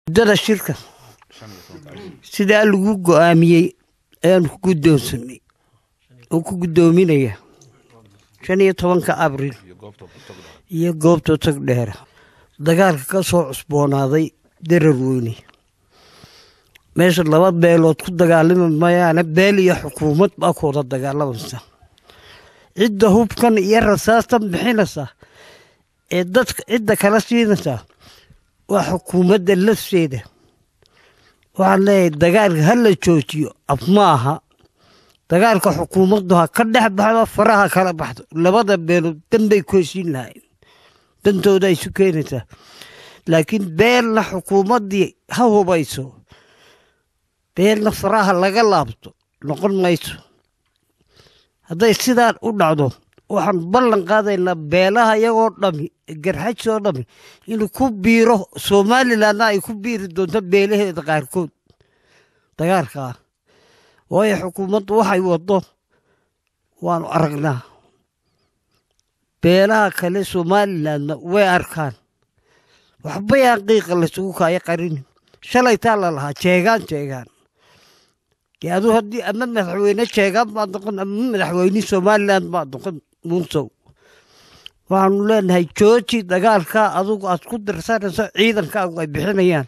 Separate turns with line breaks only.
Muddada shirka sidaa lagu go-aamiyey ayaanu ku guddoonsanay oo ku guddoominaya 15-ka Abriil iyo goobta Tog Dheera. Dagaalka ka soo cusboonaaday Darar Weyne, meesha laba beelood ku dagaalami mayaane, beel iyo xukuumad baa ku wada dagaalamaysa. Cidda hubkan iyo rasaastan bixinaysa ee dadka cidda kala siinaysa waa xukuumadda lafteeda. Waxaan leeyahay dagaalka ha la joojiyo, af maaha dagaalka, xukuumaddu ha ka dhex baxdo, faraha kala baxdo. Labada beelood danbay ku heshiin lahayn, dantooda isu keenaysaa, laakiin beelna xukuumaddii ha hubayso, beelna faraha laga laabto noqon mayso. Hadday sidaan u dhacdo, waxaan ballan qaadaynaa beelaha iyagoo dhami, Garxajis oo dhami, inuu ku biiro Somalilandna ay ku biiri doonto beelaheeda qaarkood dagaalkaa, waayo xukuumaddu waxay waddo waanu aragnaa, beelaha kale Somalilandna way arkaan. Waxba yaan qiiqa laysugu kaayo qarinin. Shalaytaa la lahaa jeegaan jeegaan, dee aduu haddii ama madaxweyne jeegaan baad noqon ama madaxweyne Somaliland baad noqon. Muunsow, waxaanu leenahay jooji dagaalka adugu aad ku dirsanayso ciidankaagu ay bixinayaan.